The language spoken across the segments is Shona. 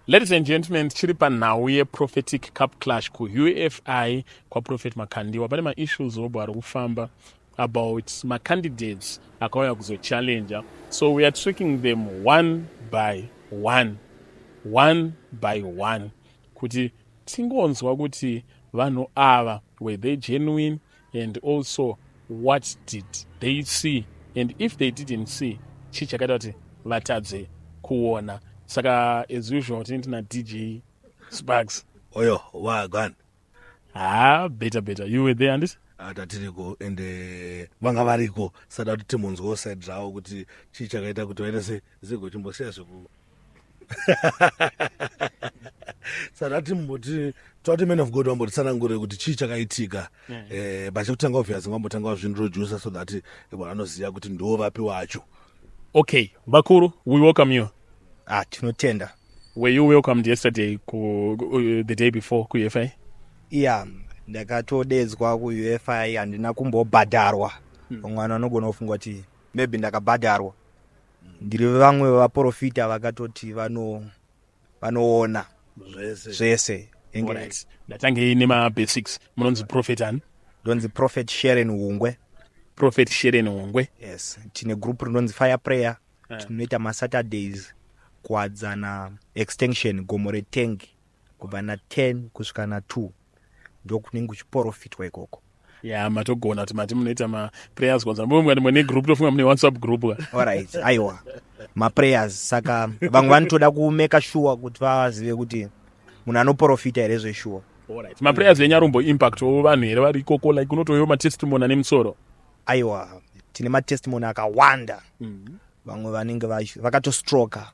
Ladies and gentlemen, tichiri panhau yeprophetic cup clash kuUFI kwaProphet Makandiwa. Pane maissues obho ari kufamba about macandidates akauya kuzochallenger. So we are tracking them one by one, one by one, kuti tingonzwa kuti vanhu ava, were they genuine, and also what did they see, and if they didn't see, chii chakaita kuti vatadze kuona? Saka as usual tine tina DJ Sparks. Oyo wagwan. Ha, better, better. You were there, handiti? Ah, tatiriko, ende vanga variko, sada kuti timunzwewo side zvavo kuti chii chakaita kuti vaite se zigo chimbosiya zveku saka timboti toti man of God vambotitsanangurire kuti chii chakaitika. But chekutanga, obvious, vambotanga vazviintroducer so that vanoziva kuti ndo vapi wacho. Okay, vakuru, we welcome you. Ah, tinotenda. Were you welcomed yesterday ku the day before kuUFI? Iya, ndakatodedzwa kuUFI, handina kumbobhadharwa. Vamwe vanhu vanogona kufunga kuti maybe ndakabhadharwa. Ndiri vamwe vevaprofita vakatoti vanoona zvese. Zvese. Alright, ndatangei nemabasics. Munonzi prophet ani? Ndonzi Prophet Sharon Hungwe. Prophet Sharon Hungwe. Yes, tine group rinonzi Fire Prayer. Tinoita maSaturdays kuWadzana Extension, Gomo Retengi, kubva na10 kusvika na2, ndokunenge kuchiprofitwa ikoko. Ya, matogona kuti mati munoita maprayers kwanza. Mungati mune group, tofunga mune WhatsApp group ka. Alright, aiwa, maprayers. Saka vamwe vanotoda kumeka sure kuti vazive kuti munhu anoprofita here zveshuwa. Alright, maprayers enyu arombo impact wo vanhu here vari ikoko? Like unotoyo matestimony ane musoro? Aiwa, tine matestimony akawanda. Vamwe vanenge vakatostroka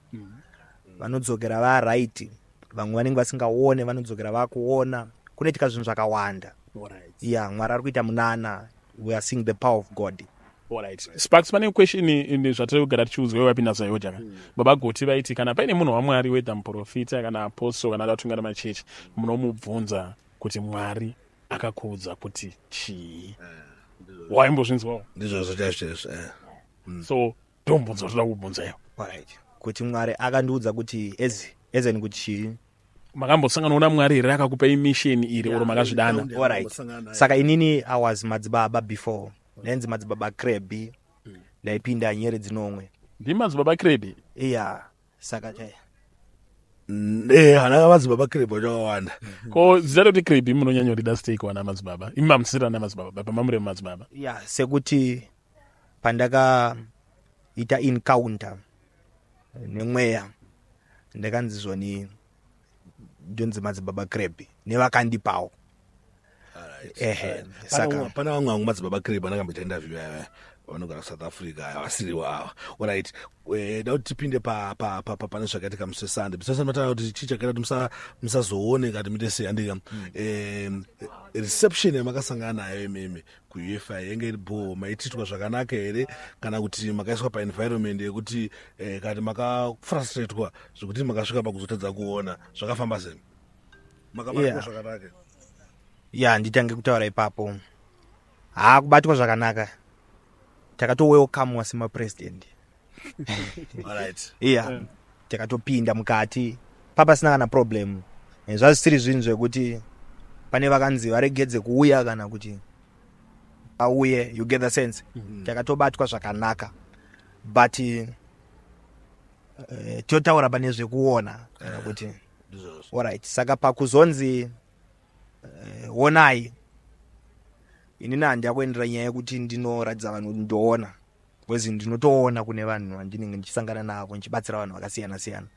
vanodzokera varight, vamwe vanenge vasingaone vanodzokera vakuona. Kunoitika zvinhu zvakawanda. Ya, Mwari ari kuita munana. We are seeing the power of God. Alright, Sparks, pane question zvatiri kugara tichiudzwa wapinda ZAOGA ka. Baba Goti vaiti kana paine munhu waMwari, whether muprofita kana apostle kana ada kutungamira machechi, munomubvunza kuti Mwari akakuudza kuti chii. Waimbozvinzwawo? Ndizvozvo chaizvo chaizvo. So ndombunza toda kubvunza iwo. Alright, kuti Mwari akandiudza kuti ezeni kuti chii? Makambosanganawo naMwari here akakupai mission iri, oro makazvidana? Alright, saka inini I was madzibaba before. Ndainzi Madzibaba Crebi, ndaipinda nyere dzinomwe. Ndimadzibaba Crebi? Iya, saka chai Hana madzibaba Crebi vachakawanda. Ko zita rekuti Crebi munonyanyorida stake wana madzibaba? Imi mamusira namadzibaba baba, mamure madzibaba. Ya, sekuti pandakaita encounter nemweya, ndakanzi zvoni ndonzi Madzibaba Crebi nevakandipawo. Ehe, saka Pane vamwe vangu Madzibaba Crebi andakamboita interview yaya, vanogara kuSouth Africa, vasiriwo ava. Alright, da kuti tipinde pane zvakaitika musi weSunday. Musi weSunday mataura kuti chii chakaita kuti musazoone kati muite sei, andika? Reception yamakasangana nayo imimi kuUFI yenge iri bho? Maititwa zvakanaka here, kana kuti makaiswa paenvironment yekuti kati makafrustratwa zvekuti makasvika pakuzotadza kuona? Zvakafamba sei? Makabatwa zvakanaka? Ya, nditange kutaura ipapo. Haa, kubatwa zvakanaka, takatowelcomwa semapresident. Iya, takatopinda mukati papasina kana problem. Zvazvisiri zvinhu zvekuti pane vakanzi varegedze kuuya kana kuti auye, you get the sense? Takatobatwa zvakanaka, but totaura pane zvekuona kana kuti Ndizvozvo. Alright, saka pakuzonzi onai, inini handida kuendera nyaya yekuti ndinoratidza vanhu kuti ndoona, because ndinotoona kune vanhu vandinenge ndichisangana navo, ndichibatsira vanhu vakasiyana siyana.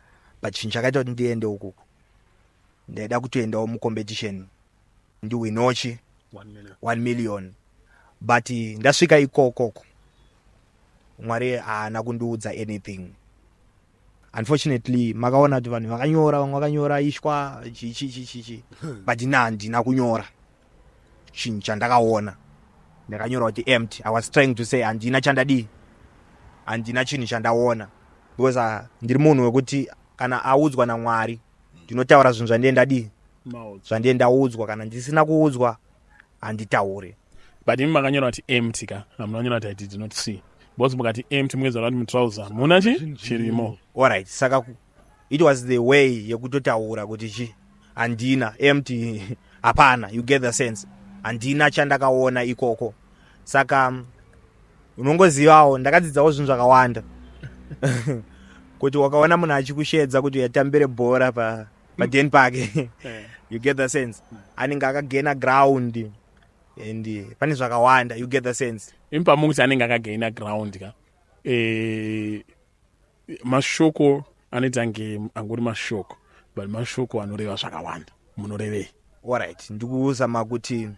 But chinhu chakaita kuti ndiende ukuku, ndaida kutoendawo mucompetition ndiwinochi 1 million. But ndasvika ikokoko, Mwari haana kundiudza anything, unfortunately. Makaona kuti vanhu vakanyora, vamwe vakanyora ishwa chichi chichichi, but ina handina kunyora chinhu chandakaona. Ndakanyora kuti empty. I was trying to say handina chandadii, handina chinhu chandaona, because ndiri munhu wekuti kana audzwa naMwari ndinotaura zvinhu zvandiye ndadii, zvandiye ndaudzwa. Kana ndisina kuudzwa, handitauri. But imi makanyora kuti empty ka, hamuna kunyora kuti I did not see, because mukati empty munoedza kuti mutrauser muna chi chirimo. Alright, saka It was the way yekutotaura kuti chi handina empty, hapana, you get the sense? Handina chandakaona ikoko. Saka unongozivawo, ndakadzidzawo zvinhu zvakawanda, kuti wakaona munhu achikushedza kuti uyatambire bhora paden pake, you get the sense, anenge akagaina ground and pane zvakawanda, you get the sense? Impa mukuti anenge akagaina ground ka, mashoko anoita nge angori mashoko, but mashoko anoreva zvakawanda. Munorevei? Alright, ndikuzama kuti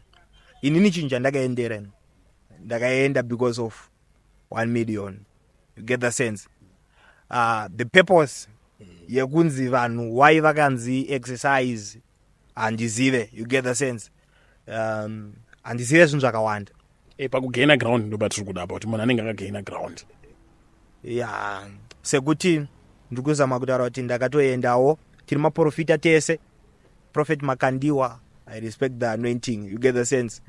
inini chinhu chandakaendera, ndakaenda because of 1 million, you get the sense? The purpose yekunzi vanhu why vakanzi exercise, handizive, you get the sense? Handizive zvinhu zvakawanda. Pakugaina ground ndo patiri kuda apa, kuti munhu anenge akagaina ground. Ya, sekuti ndikuzama kutaura kuti ndakatoendawo tiri maprofita tese. Prophet Makandiwa, I respect the anointing, you get the sense?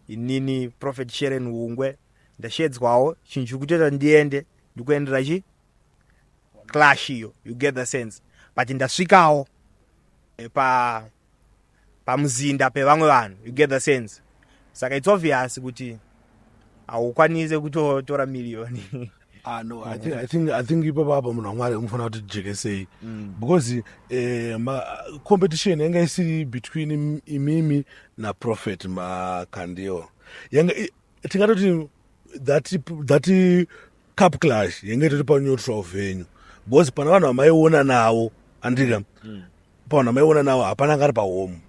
Inini Prophet Sharon Ungwe ndashedzwawo. Chinhu chiri kutoita ndiende, ndikuendera chi clash iyo, you get the sense? But ndasvikawo pa pamuzinda pevamwe vanhu, you get the sense? Saka it's obvious kuti haukwanise kutotora miriyoni. Ah, no, I think ipapo apa, munhu waMwari, unofanira kuti tijekesei, because competition yanga isiri between imimi naProphet Makandiwa. Yanga tingatoti that cup clash yanga itori paneutral venue, because pana vanhu vamaiona navo, andika, pavanhu vamaiona navo hapana anga ari pahome.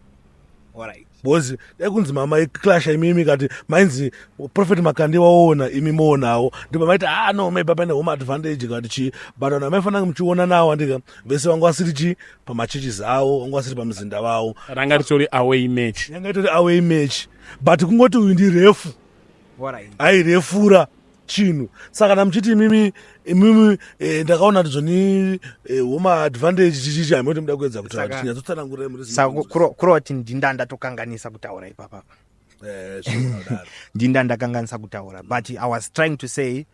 Because dai kunzi mamaiclasha imimi, kati mainzi Prophet Makandiwa waona, imi moonawo, ndipo maiti, ah no, maybe pane home advantage kati chii. But vanhu vamaifanira muchiona nawo, andika, vese vanga vasiri chi pamachurches avo, vanga vasiri pamuzinda vavo. Ranga ritori away match. Yanga itori away match, but kungoti uyu ndi ref, airefura chinhu. Saka kana muchiti imimi ndakaona kuti zvoni home advantage chichichi, haimoti muda kuedza kutaura kuti nyatsotsanangurira muri. Saka kureva kuti ndinda ndatokanganisa kutaura ipapapa? Zvinodaro. Ndinda ndakanganisa kutaura, but I was trying to say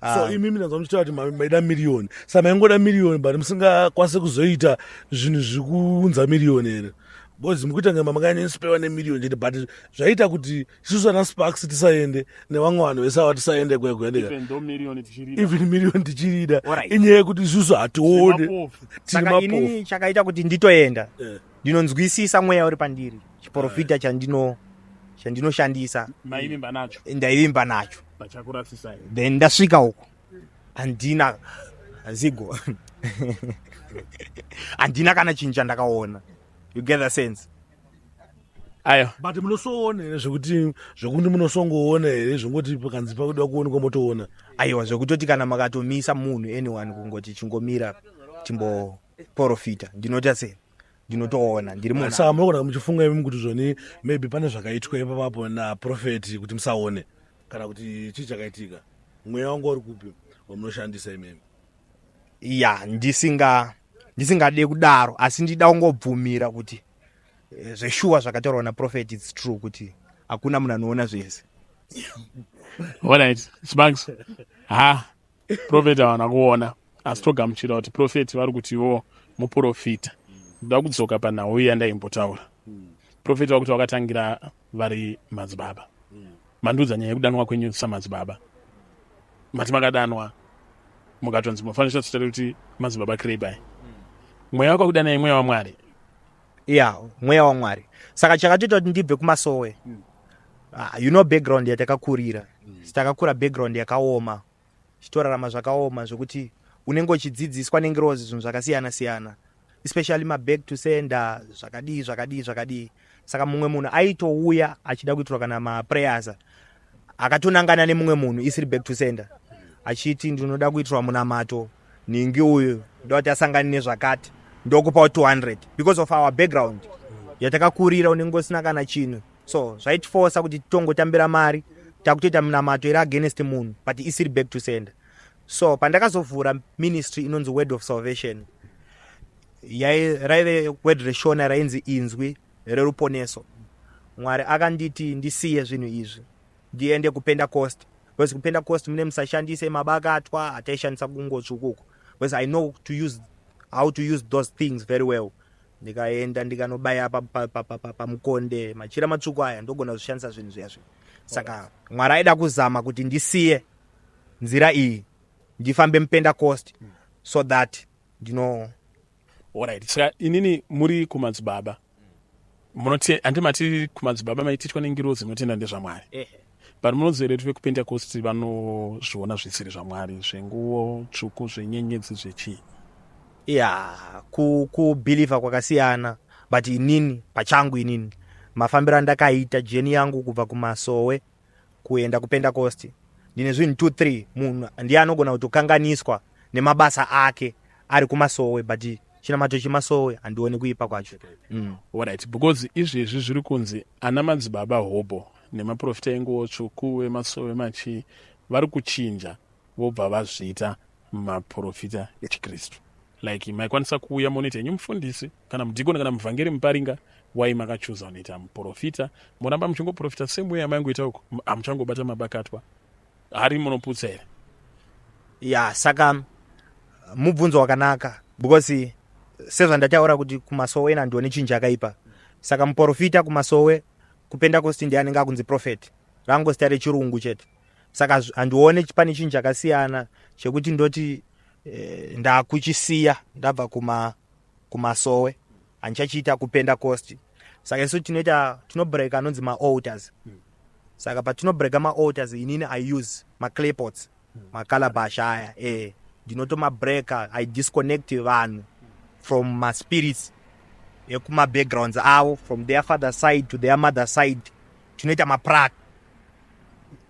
So imimi nanzwa muchitaura kuti maida miriyoni, saka maingoda miriyoni but musingakwanisi kuzoita zvinhu zviri kuunza miriyoni here? Because mukuita kunge mamakanyanyosipewa nemiriyoni chete, but zvaita kuti isusu ana Sparks tisaende, nevamwe vanhu vese ava tisaende kwekuendeka. Even though miriyoni tichirida. Even miriyoni tichirida. Inyaya yekuti isusu hatione. Mapofu. Tiri Saka mapofu. inini chakaita kuti nditoenda, ndinonzwisisa mweya uri pandiri, chiprofita chandinoshandisa. Maivimba nacho. Ndaivimba nacho. Pachakurasisai. Then ndasvika uko, handina zigo, handina kana chinhu chandakaona, you get the sense? Ayo. But munosoona here zvekuti munosongoona here, zvongoti pakanzi pakuda kuonekwa motoona? Aiwa, zvekutoti kana makatomisa munhu, anyone, kungoti chingomira timboprofita, ndinoita sei? Ndinotoona, ndiri munhu. Saka munogona muchifunga imi kuti zvoni maybe pane zvakaitwa ipapapo naprofeti kuti musaone, kana kuti chii chakaitika? Mweya wangu uri kupi wamunoshandisa imimi? Ya, ndisingade kudaro, asi ndida kungobvumira kuti zveshuwa zvakataurwa naprophet, it's true kuti hakuna munhu anoona zvese. Alright, Sparks, ha, prophet havana kuona, asi togamuchira kuti prophet vari kutiwo muprofita. Ndoda kudzoka panhau iya ndaimbotaura. Prophet vakuti vakatangira vari madzibaba. Mandiudza nyaya yekudanwa kwenyu samadzibaba. Mati makadanwa mukatonzi munofanira zita rekuti Madzibaba Crebai. Mweya wakakudanai mweya waMwari? Ya, mweya waMwari. Saka chakatoita kuti ndibve kumasowe, background yatakakurira, takakura background yakaoma, chitorarama zvakaoma, zvekuti unenge uchidzidziswa nengirozi zvinhu zvakasiyana siyana, especially maback to sender, zvakadii zvakadii zvakadii. Saka mumwe munhu aitouya achida kuitirwa kana maprayers, akatonangana nemumwe munhu isiri back to sender, achiti, "Ndinoda kuitirwa munamato, nhingi uyu ndoda kuti asangane nezvakati, ndokupawo 200." Because of our background yatakakurira, unenge usina kana chinhu, so zvaitifosa kuti titongotambira mari, takutoita munamato iri against munhu, but isiri back to sender. So pandakazovhura ministry inonzi Word of Salvation, raive word reShona rainzi Inzwi Reruponeso. Mwari akanditi ndisiye zvinhu izvi, ndiende kuPentecost, because kuPentecost mune musashandise mabakatwa ataishandisa kungotsvukuku, because I know to use. how to use those things very well. Ndikaenda ndikanobaya pamukonde, machira matsvuku aya, ndogona kuzvishandisa zvinhu zviya zviya. Saka Mwari aida kuzama kuti ndisiye nzira iyi, ndifambe muPentecost, so that ndino Alright, saka inini muri kumadzibaba, munoti, handimati kumadzibaba maitiitwa nengirozi, munotenda ndezvaMwari, but munoziva here kuti vekuPentecost vanozviona zvisiri zvaMwari, zvenguo tsvuku, zvenyenyedzi, zvechii? Ya, kubeliever kwakasiyana, but inini pachangu, inini mafambiro andakaita journey yangu kubva kumasowe kuenda kuPentecost, ndine zvinhu 2 3. Munhu ndiye anogona kutokanganiswa nemabasa ake ari kumasowe, but chinamato chemasowe handioni kuipa kwacho. Alright, because izvezvi zviri kunzi ana madzibaba hobo nemaprofita enguo tsvuku, emasowe, machii, vari kuchinja, vobva vazviita maprofita echikristu. Like maikwanisa kuuya monoita henyu mufundisi kana mudhikoni kana muvhangeri muparinga, wai makachuza unoita muprofita, moramba muchingoprofita same way amaingoita uko, hamuchangobata mabakatwa hari, munoputsa here? Ya, saka mubvunzo wakanaka, because sezvandataura kuti kumasowe ina handioni chinhu chakaipa. Saka muprofita kumasowe, kuPentecost ndiye anenge akunzi prophet, rangozita rechirungu chete. Saka handione pane chinhu chakasiyana chekuti ndoti ndakuchisiya, ndabva kumasowe, handichachiita kuPentecost. Saka isu tinoita, tinobreka anonzi maaltars. Saka patinobreka maaltars, inini I use maclay pots, macalabash aya, ndinotomabreka. I disconnect vanhu from maspirits ekumabackgrounds avo, from their father side to their mother side. Tinoita maprak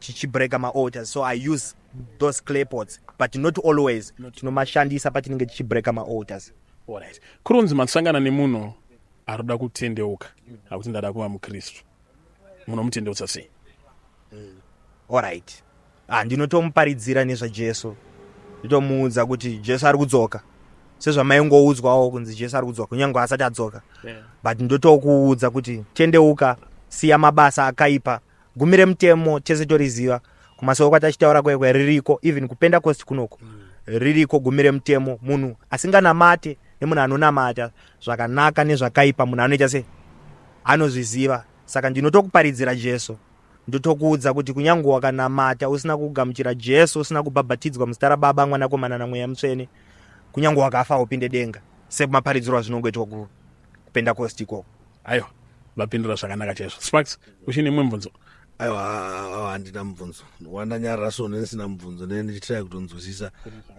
tichibreka maaltars, so I use those clay pots, but not always. Tinomashandisa patinenge tichibreka maaltars. Alright, kurunzi masangana nemunhu arikuda kutendeuka, akuti ndada kuva mukristu, munomutendeutsa sei? Alright, ah, ndinotomuparidzira nezvaJesu, ndotomuudza kuti Jesu ari kudzoka, sezvamaingoudzwawo kunzi Jesu ari kudzoka kunyange asati adzoka, but ndotokuudza kuti tendeuka, siya mabasa akaipa, gumire mutemo. Tese toriziva kumasowe kwatachitaura kwekwe ririko, even kuPentecost kunoko ririko gumire mutemo. Munhu asinganamate nemunhu anonamata, zvakanaka nezvakaipa munhu anoita sei, anozviziva. Saka ndinotokuparidzira Jesu, ndotokuudza kuti kunyange wakanamata usina kugamuchira Jesu, usina kubhabhatidzwa muzita raBaba, Mwanakomana naMweya Mutsvene, kunyange wakafa upinde denga, semaparidziro azvinongoitwa kuPentecost ikoko. Aiwa, vapindura zvakanaka chaizvo. Sparks, uchine imwe mubvunzo? Aiwa, handina mubvunzo. Wandanyarara so, ndisina mubvunzo, ndee ndichitrai kutonzwisisa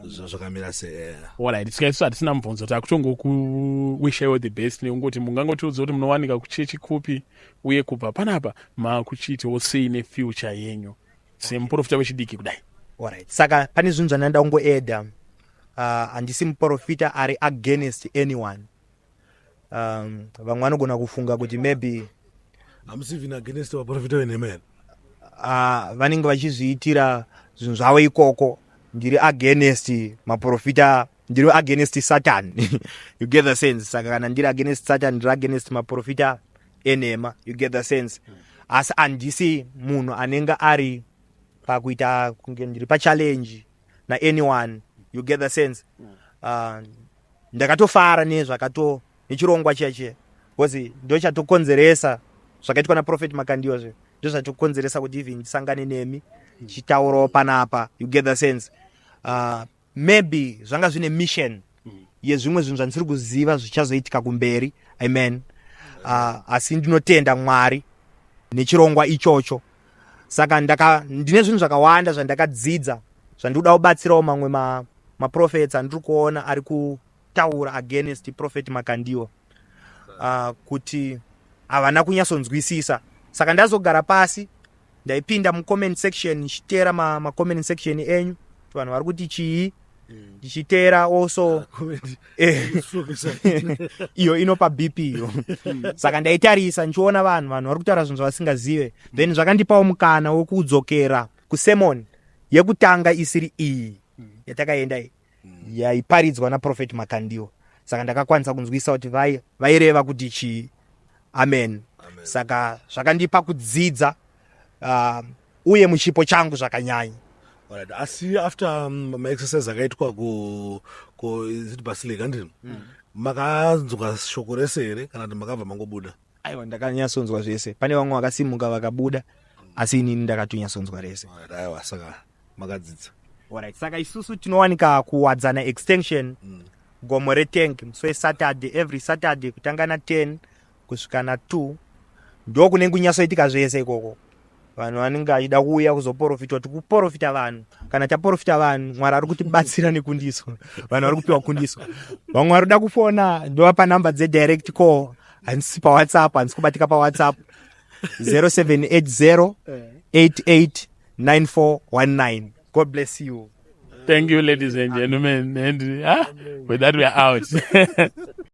zvakamira sei. Alright, saka isu hatisina mubvunzo, takutongokuwishawo the best, nekungoti mungangotiudza kuti munowanika kuchechi kupi, uye kubva panapa makuchiitawo sei nefuture yenyu semuprofita wechidiki kudai? Alright, saka pane zvinhu zvandinoda kungoadda. Handisi muprofita ari against anyone. Vamwe vanogona kufunga kuti maybe Hamusi even against vaprofita venhema here? Vanenge vachizviitira zvinhu zvavo ikoko. Ndiri against maprofita, ndiri against Satan, you get the sense? Saka kana ndiri against Satan, ndiri against maprofita enhema, you get the sense? Asi handisi munhu anenge ari pakuita kunge ndiri pachallenge naanyone, you get the sense? Ndakatofara nezvakato nechirongwa chiya chiya, because ndo chatokonzeresa zvakaitwa naprophet Makandiwa zve, ndo zvatokonzeresa kuti even ndisangane nemi ndichitaurawo panapa, you get the sense? Maybe zvanga zvine mission yezvimwe zvinhu zvandisiri kuziva zvichazoitika kumberi, amen. Asi ndinotenda Mwari nechirongwa ichocho. Saka ndine zvinhu zvakawanda zvandakadzidza zvandikuda kubatsirawo mamwe maprophets andiri kuona ari kutaura against Prophet Makandiwa, kuti havana kunyatsonzwisisa. Saka ndazogara pasi, ndaipinda mucomment section ndichiteera macomment section enyu kuti vanhu vari kuti chii, ndichiteera also iyo inopa BP iyo. Saka ndaitarisa ndichiona vanhu vari kutaura zvinhu zvavasingazive. Then zvakandipawo mukana wekudzokera kusermon yekutanga isiri iyi yatakaenda iyi, yaiparidzwa naprophet Makandiwa. Saka ndakakwanisa kunzwisa kuti vaireva kuti chii, amen. Amen. Saka zvakandipa kudzidza uye muchipo changu zvakanyanya. Alright, asi after maexercise akaitwa ku is it basilica, handini? Makanzwa shoko rese here kana kuti makabva mangobuda? Aiwa, ndakanyatsonzwa zvese. Pane vamwe vakasimuka vakabuda, asi inini ndakatonyatsonzwa rese. Alright, aiwa, saka makadzidza. Alright, saka isusu tinowanika kuWadzana Extension, Gomo reTank, musi weSaturday, every Saturday, kutanga na10 kusvika na2. Ndo kunenge kunyatsoitika zvese ikoko. Vanhu vanenge vachida kuuya kuzoprofitwa, tikuprofita vanhu. Kana taprofita vanhu, Mwari ari kutibatsira nekundiso, vanhu vari kupiwa kundiso. Vamwe vari kuda kufona, ndovapa namba dzedirect call. Handisi paWhatsApp, handisi kubatika paWhatsApp. 0780 88 9419. God bless you. Thank you, ladies and gentlemen. And with that, we are out.